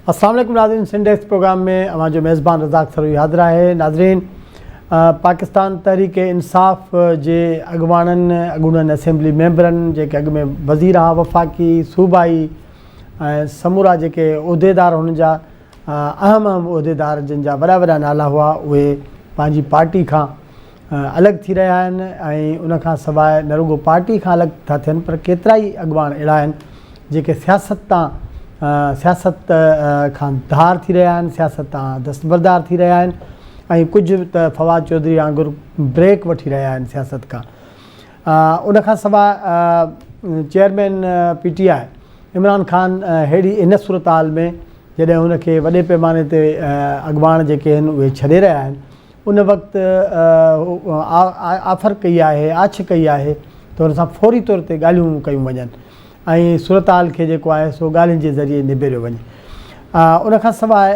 السلام عليڪم ناظرين سنڌ ڊيسڪ پروگرام ۾ اوهان جو ميزبان رزاق سروهي حاضر آهي ناظرين پاڪستان تحريڪ انصاف جي اڳواڻن اڳوڻن اسيمبلي ميمبرن جيڪي اڳ ۾ وزير ها وفاقي صوبائي ۽ سمورا جيڪي عهديدار هن جا اهم اهم عهديدار جن جا وڏا وڏا نالا هئا اهي پنهنجي پارٽي کان الڳ ٿي رهيا آهن ۽ ان کان سواء نه رڳو پارٽي کان الڳ ٿا ٿين پر ڪيترائي اڳواڻ اهڙا آهن جيڪي سياست تان سياست کان ڌار ٿي رهيا آهن سياست تان دستبردار ٿي رهيا آهن ۽ ڪجهه ته فواد چوڌري وانگر بريڪ وٺي رهيا آهن سياست کان ان کان سواء chairman P T I Imran Khan ههڙي ان صورتحال ۾ جڏهن هن کي وڏي پيماني تي اڳواڻ جيڪي آهن اهي ڇڏي رهيا آهن ان وقت آفر ڪئي آهي، آڇ ڪئي آهي ته ان سان فوري طور تي ڳالهيون ڪيون وڃن ۽ صورتحال کي جيڪو آهي سو ڳالهين جي ذريعي نبيريو وڃي. ان کان سواء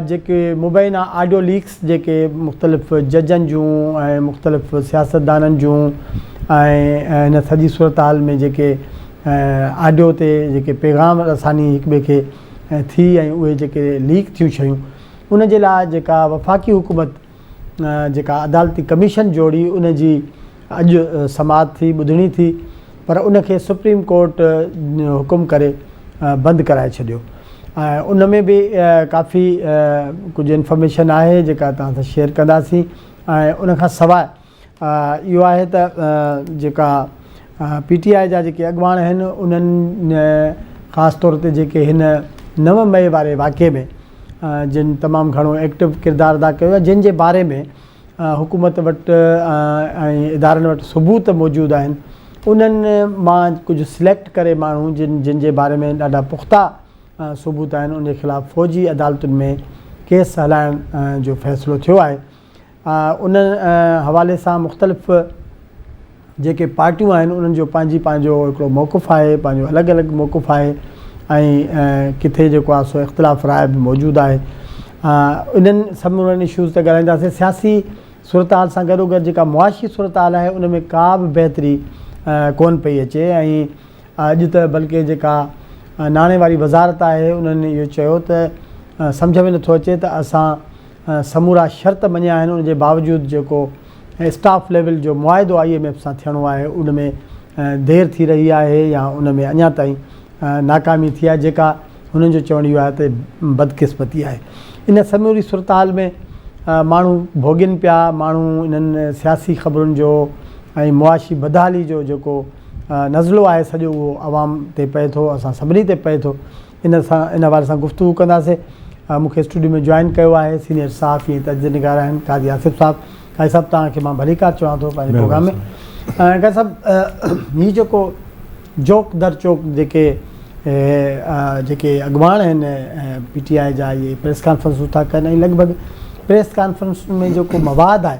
جيڪي مبينا آڊيو ليڪس جيڪي مختلف ججن جون ۽ مختلف سياستدانن جون ۽ هن سڄي صورتحال ۾ جيڪي آڊيو تي جيڪي پيغام رساني هڪ ٻئي کي ٿي ۽ اهي جيڪي ليڪ ٿيون شيون ان جي لاء جيڪا وفاقي حڪومت جيڪا عدالتي ڪميشن جوڙي ان جي اڄ سماعت ٿي ٻڌڻي ٿي پر ان کي سپريم ڪورٽ حڪم ڪري بند ڪرائي ڇڏيو ۽ ان ۾ به ڪافي ڪجهه انفارميشن آهي جيڪا توهان سان شيئر ڪنداسين ۽ ان کان سواء اهو آهي ته جيڪا پي ٽي آء جا جيڪي اڳواڻ آهن انهن خاص طور تي جيڪي هن نو مئي واري واقعي ۾ جن تمام گهڻو ايڪٽو ڪردار ادا ڪيو آهي جن جي باري ۾ حڪومت وٽ ۽ ادارن وٽ ثبوت موجود آهن انهن مان ڪجهه سليڪٽ ڪري ماڻهو جن جن جي باري ۾ ڏاڍا پختا ثبوت آهن ان جي خلاف فوجي عدالتن ۾ ڪيس هلائڻ جو فيصلو ٿيو آهي ان حوالي سان مختلف جيڪي پارٽيون آهن انهن جو پنهنجي پنهنجو هڪڙو موقف آهي پنهنجو الڳ الڳ موقف آهي ۽ ڪٿي جيڪو آهي سو اختلاف راء به موجود آهي انهن سمورن اشوز تي ڳالهائينداسين سياسي صورتحال سان گڏو گڏ جيڪا معاشي صورتحال آهي ان ۾ ڪا به بهتري ڪون پئي اچي ۽ اڄ ته بلڪه جيڪا ناڻي واري وزارت آهي انهن اهو چيو ته سمجهه ۾ نٿو اچي ته اسان سمورا شرط مڃيا آهن ان جي باوجود جيڪو اسٽاف ليول جو معاهدو I M F سان ٿيڻو آهي ان ۾ دير ٿي رهي آهي يا ان ۾ اڃا تائين ناڪامي ٿي آهي جيڪا هنن جو چوڻ اهو آهي ته بدقسمتي آهي ان سموري صورتحال ۾ ماڻهو ڀوڳين پيا ماڻهو انهن سياسي خبرن جو ۽ معاشي بدحالي جو جيڪو نزلو آهي سڄو اهو عوام تي پئي ٿو اسان سڀني تي پئي ٿو ان سان ان حوالي سان گفتگو ڪنداسين. مون کي اسٽوڊيو ۾ جوائن ڪيو آهي سينيئر صحافي ۽ تجزيه نگار آهن قاضي آصف صاحب. قاضي صاحب توهان کي مان ڀليڪار چوان ٿو پنهنجي پروگرام ۾. قاضي صاحب هي جيڪو جوڪ در چوڪ جيڪي جيڪي اڳواڻ آهن پي ٽي آء جا اهي پريس ڪانفرنسون ٿا ڪن ۽ لڳ ڀڳ پريس ڪانفرنسن ۾ جيڪو مواد آهي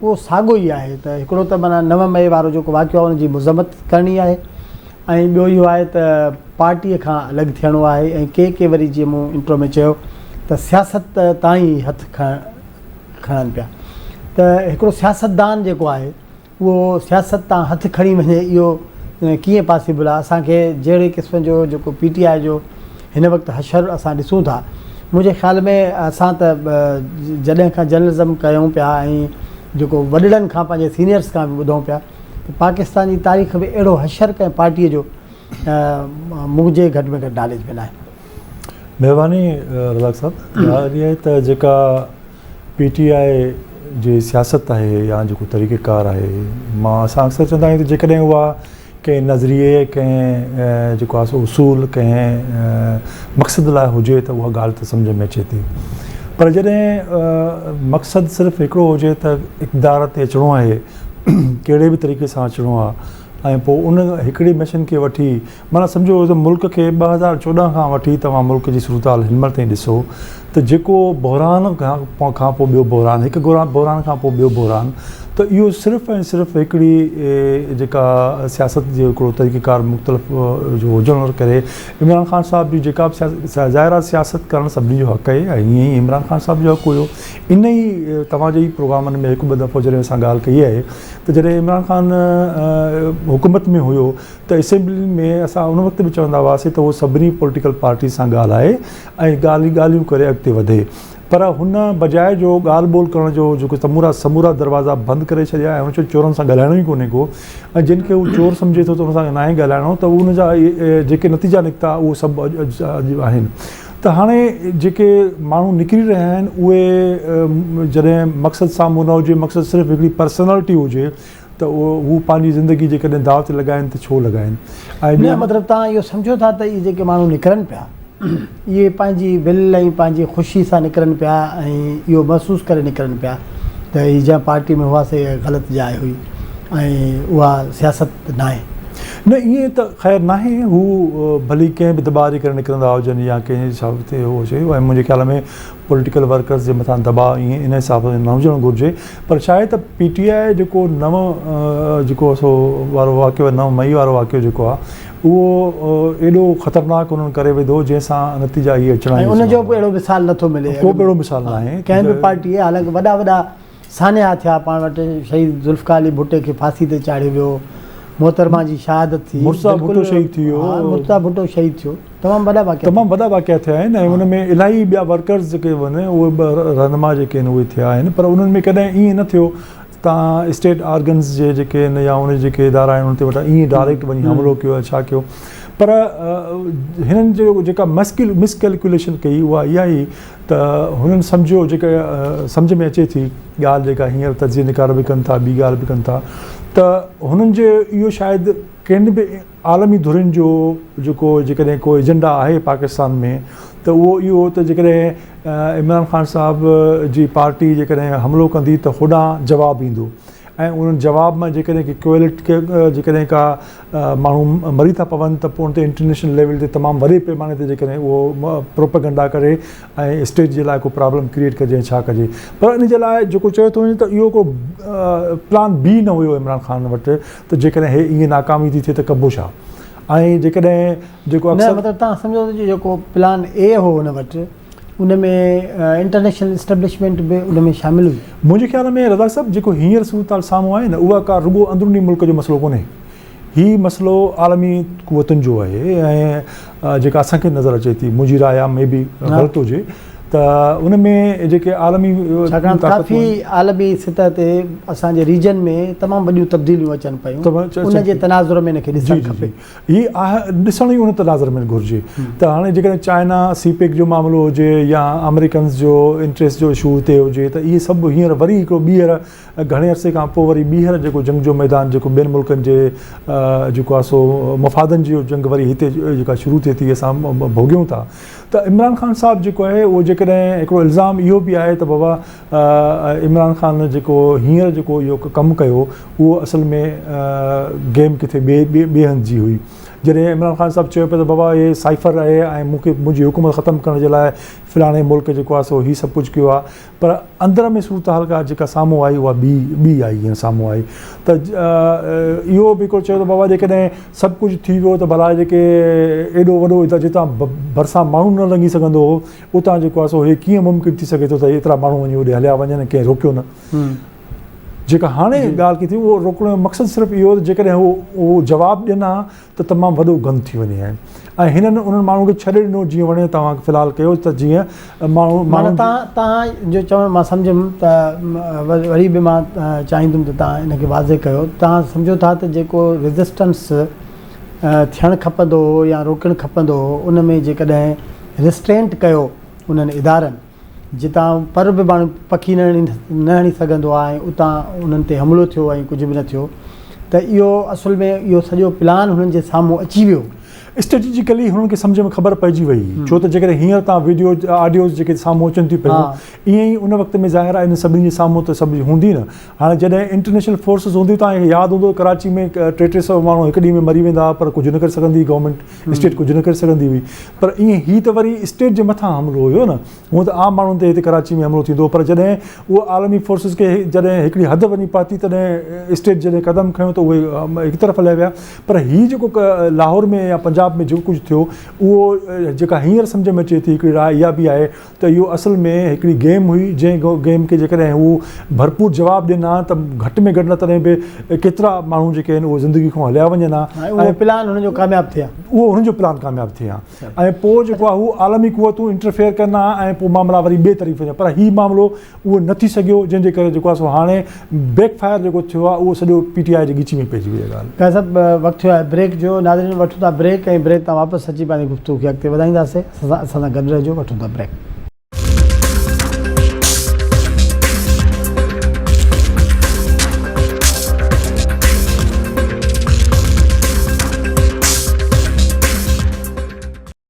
اهو ساڳيو ئي آهي ته هڪڙو ته معنيٰ نو مئي وارو جيڪو واقعو آهي ان جي مذمت ڪرڻي آهي ۽ ٻيو اهو آهي ته پارٽيء کان الڳ ٿيڻو آهي ۽ ڪي ڪي وري جيئن مون انٽرو ۾ چيو ته سياست تان ئي هٿ کڻن پيا ته هڪڙو سياستدان جيڪو آهي اهو سياست تان هٿ کڻي وڃي اهو ڪيئن پاسيبل آهي اسان کي جهڙي قسم جو جيڪو پي ٽي آء جو هن وقت حشر اسان ڏسون ٿا منهنجي خيال ۾ اسان ته جڏهن کان جرنلزم ڪيون پيا ۽ جيڪو وڏڙن کان پنهنجي سينيئرس کان به ٻڌون پيا ته پاڪستان جي تاريخ ۾ اهڙو حشر ڪنهن پارٽيء جو منهنجي گهٽ ۾ گهٽ ناليج ۾ ناهي. مهرباني رزاق صاحب ڳالهه اها آهي ته جيڪا پي ٽي آء جي سياست آهي يا جيڪو طريقه ڪار آهي مان اسان اڪثر چوندا آهيون ته جيڪڏهن اها ڪنهن نظريي ڪنهن جيڪو آهي سو اصول ڪنهن مقصد لاء هجي ته اها ڳالهه ته سمجهه ۾ اچي ٿي پر جڏهن مقصد صرف هڪڙو هجي ته اقتدار تي اچڻو آهي ڪهڙي به طريقي سان اچڻو آهي ۽ پوء ان هڪڙي مشن کي وٺي معنيٰ سمجهو ته ملڪ کي 2014 کان وٺي توهان ملڪ جي صورتحال هن مهل تائين ڏسو ته جيڪو بحران کان پوء ٻيو بحران هڪ بحران کان پوء ٻيو بحران ته اهو صرف ۽ صرف هڪڙي جيڪا سياست جو هڪڙو طريقيڪار مختلف جو هجڻ ڪري عمران خان صاحب جي جيڪا به ظاهر آهي سياست ڪرڻ سڀني جو حق آهي ۽ ائين ئي عمران خان صاحب جو حق هيو ان ئي توهان جي ئي پروگرامن ۾ هڪ ٻه دفعو جڏهن اسان ڳالهه ڪئي آهي ته جڏهن عمران خان حڪومت ۾ هيو ته اسيمبلين ۾ اسان ان وقت به چوندا هئاسين ته هو سڀني پوليٽيڪل پارٽيز سان ڳالهائي ۽ ڳالهيون ڳالهيون ڪري اڳتي وڌي پر هن بجاء جو ڳالهه ٻولهه ڪرڻ جو جيڪو سمورا سمورا دروازا بند ڪري ڇڏيا ۽ هن چيو چورن سان ڳالهائڻو ئي ڪونهي ڪو ۽ جن کي هو چور سمجهي ٿو ته ان سان ناهي ڳالهائڻو ته ان جا جيڪي نتيجا نڪتا اهو سڀ اڄ اڄ آهن ته هاڻي جيڪي ماڻهو نڪري رهيا آهن اهي جڏهن مقصد سامهون نه هجي مقصد صرف هڪڙي پرسنالٽي هجي ته اهو هو پنهنجي زندگي جيڪڏهن داء تي لڳائن ته ڇو لڳائن ۽ نه مطلب توهان اهو سمجهو ٿا ته اهي جيڪي ماڻهو نڪرن پيا اهي پنهنجي ول ۽ پنهنجي خوشي سان نڪرن پيا ۽ اهو محسوس ڪري نڪرن پيا ته هي جنهن پارٽي ۾ هئاسي اها غلط جاء هئي ۽ اها سياست ناهي. نه ائين ته خير ناهي هو ڀلي ڪنهن به دٻاء جي ڪري نڪرندا هجن يا ڪنهن حساب تي هو هجي ۽ منهنجي خيال ۾ پوليٽيڪل ورڪرز جي مٿان دٻاء ائين ان حساب سان نه هجڻ گهرجي پر ڇا آهي ته پي ٽي آء جيڪو نو جيڪو سو وارو واقعو نو مئي وارو واقعو جيڪو آهي اهو ايڏو خطرناڪ انهن ڪري وڌو جنهن سان نتيجا اهي اچڻا ۽ ان جو به اهڙو مثال نٿو ملي ڪو به اهڙو مثال ناهي ڪنهن به پارٽي حالانڪه وڏا وڏا سانحا ٿيا پاڻ وٽ شهيد ذوالفقار علي ڀٽي کي ڦاسي تي چاڙهيو ويو، محترمه جي شهادت ٿي، مرتضيٰ ڀٽو شهيد ٿي ويو، ها مرتضيٰ ڀٽو شهيد ٿيو، تمام وڏا واقعا تمام وڏا واقعا ٿيا آهن ۽ ان ۾ الاهي ٻيا ورڪرز جيڪي آهن اهي به رهنما جيڪي آهن اهي ٿيا آهن پر انهن ۾ ڪڏهن ائين نه ٿيو ته اسٽيٽ آرگنز جي جيڪي آهن يا ان جيڪي ادارا آهن انهن تي وٽان ائين ڊائريڪٽ وڃي حملو ڪيو يا ڇا ڪيو پر هنن جو جيڪا مس ڪيلڪيوليشن ڪئي اها اها هئي ته هنن سمجهيو جيڪا سمجهه ۾ اچي ٿي ڳالهه جيڪا هينئر تجزيه نگار به ڪن ٿا ٻي ڳالهه به ڪن ٿا ته هنن جي اهو شايد ڪنهن به عالمي ڌرين جو جيڪو جيڪڏهن ڪو ايجنڊا آهي پاڪستان ۾ ته اهو اهو ته جيڪڏهن عمران خان صاحب جي پارٽي جيڪڏهن حملو ڪندي ته هوڏانهن جواب ايندو ۽ ان جواب مان جيڪڏهن ڪي ڪوئلٽ جيڪڏهن ڪا ماڻهو مري ٿا پون ته پوء ان تي انٽرنيشنل ليول تي تمام وڏي پيماني تي جيڪڏهن اهو پروپيگنڊا ڪري ۽ اسٽيٽ جي لاء ڪو پرابلم ڪريئيٽ ڪجي ۽ ڇا ڪجي پر ان جي لاء جيڪو چيو ٿو وڃي ته اهو ڪو پلان بي نه هيو عمران خان وٽ ته جيڪڏهن هي ائين ناڪامي ٿي ٿئي ته ڪبو ڇا ۽ جيڪڏهن جيڪو اڪثر نه مطلب تان سمجهو ته جيڪو پلان اي هو ان وٽ ان ۾ انٽرنيشنل اسٽيبلشمينٽ به ان ۾ شامل هئي. منهنجي خيال ۾ رزاق صاحب جيڪو هينئر صورتحال سامهون آهي نه اها ڪا رڳو اندروني ملڪ جو مسئلو ڪونهي هي مسئلو عالمي قوتن جو آهي ۽ جيڪا اسان کي نظر اچي ٿي منهنجي راء آهي مي بي غلط هجي ته ان ۾ جيڪي عالمي ڇاڪاڻ ته ڪافي عالمي سطح تي اسان جي ريجن ۾ تمام وڏيون تبديليون اچن پيون ان جي تناظر ۾ ان کي ڏسڻ کپي. هي آهه ڏسڻ ئي ان تناظر ۾ گهرجي ته هاڻي جيڪڏهن چائنا سي پيڪ جو معاملو هجي يا آمريڪنز جو انٽريسٽ جو اشو هتي هجي ته اهي سڀ هينئر وري هڪڙو ٻيهر گهڻي عرصي کان پوء وري ٻيهر جيڪو جنگ جو ميدان جيڪو ٻين ملڪن جي جيڪو آهي سو مفادن جي جنگ وري هتي جيڪا شروع ٿئي ٿي اسان ڀوڳيون ٿا ته عمران خان صاحب جيڪو آهي اهو جيڪڏهن هڪڙو الزام اهو به آهي ته بابا عمران خان جيڪو هينئر جيڪو اهو ڪم ڪيو اهو اصل ۾ گيم ڪٿي ٻئي ٻئي هنڌ جي هئي جڏهن عمران خان صاحب چيو پيو ته بابا هي سائفر آهي ۽ مون کي منهنجي حڪومت ختم ڪرڻ جي لاء فلاڻي ملڪ جيڪو آهي سو هي سڀ ڪجهه ڪيو آهي پر اندر ۾ صورتحال ڪا جيڪا سامهون آئي اها ٻي ٻي آئي هينئر سامهون آئي ته اهو به هڪڙو چيو ته بابا جيڪڏهن سڀ ڪجهه ٿي ويو ته ڀلا جيڪي ايڏو وڏو جتان ڀرسان ماڻهو نه لنگهي سگهندو هو اتان جيڪو آهي سو هي ڪيئن ممڪن ٿي سگهي ٿو ته ايترا ماڻهو وڃي اوڏي هليا وڃن ۽ ڪنهن روڪيو نه. جيڪا هاڻي ڳالهه ڪئي ٿي اهو روڪڻ جو مقصد صرف اهو ته جيڪڏهن هو اهو جواب ڏين ها ته تمام وڏو گند ٿي وڃي ها ۽ هنن انهن ماڻهن کي ڇڏي ڏنو جيئن وڻي توهان في الحال ڪيو ته جيئن ماڻهو معنيٰ توهان توهان جو چوڻ مان سمجهيم ته وري به مان چاهيندم ته توهان ان کي واضح ڪيو توهان سمجهو ٿا ته جيڪو ريزسٽنس ٿيڻ کپندو هو يا روڪڻ کپندو هو ان ۾ جيڪڏهن ريسٽرينٽ ڪيو انهن ادارن جتان پر به ماڻهو پکي نه هڻي نه هڻي سگهندو آهي ۽ اتان انهن تي حملو ٿيو ۽ ڪجهه به نه ٿيو ته اهو اصل ۾ اهو سڄو پلان هنن جي سامهون اچي ويو. اسٽريٽجيڪلي هنن کي سمجهه ۾ خبر پئجي وئي ڇو ته جيڪڏهن هينئر تان ويڊيو آڊيوز جيڪي سامهون اچن ٿيون پيون ائين ئي ان وقت ۾ ظاهر آهي ان سڀني جي سامهون ته سڀ هوندي نه هاڻي جڏهن انٽرنيشنل فورسز هونديون توهان کي ياد هوندو ڪراچي ۾ ٽي ٽي سو ماڻهو هڪ ڏينهن ۾ مري ويندا هئا پر ڪجهه نه ڪري سگهندي هئي گورنمينٽ اسٽيٽ ڪجهه نه ڪري سگهندي هئي پر ائين هي ته وري اسٽيٽ جي مٿان حملو هيو نه هونء ته عام ماڻهن تي هتي ڪراچي ۾ حملو ٿيندو هو پر جڏهن اهو عالمي فورسز کي جڏهن هڪڙي حد وڃي پهتي تڏهن اسٽيٽ جڏهن قدم کنيو ته اهي هڪ طرف هليا ويا پر هي جيڪو لاهور ۾ يا پنجاب ۾ جيڪو ڪجهه ٿيو اهو جيڪا هينئر سمجهه ۾ اچي ٿي هڪڙي راء اها به آهي ته اهو اصل ۾ هڪڙي گيم هئي جنهن گيم کي جيڪڏهن هو ڀرپور جواب ڏين ها ته گهٽ ۾ گهٽ نه تڏهن به ڪيترا ماڻهو جيڪي آهن اهي زندگي کان هليا وڃن ها اهو پلان هنن جو ڪامياب ٿئي ها اهو هنن جو پلان ڪامياب ٿئي ها ۽ پوء جيڪو آهي هو عالمي قوتون انٽرفيئر ڪن ها ۽ پوء معاملا وري ٻئي طرف وڃن پر هي معاملو اهو نه ٿي سگهيو جنهن جي ڪري جيڪو آهي سو هاڻي بيڪ فائر جيڪو ٿيو آهي اهو سڄو پي ٽي آء جي ڳچي ۾ پئجي وئي آهي ڳالهه. قاضي صاحب وقت ٿيو آهي بريڪ جو ناظرين وٺون ٿا بريڪ ۽ بريڪ تان واپس اچي پنهنجي گفتگو کي اڳتي وڌائينداسين اسان سان گڏ رهجو وٺون ٿا بريڪ.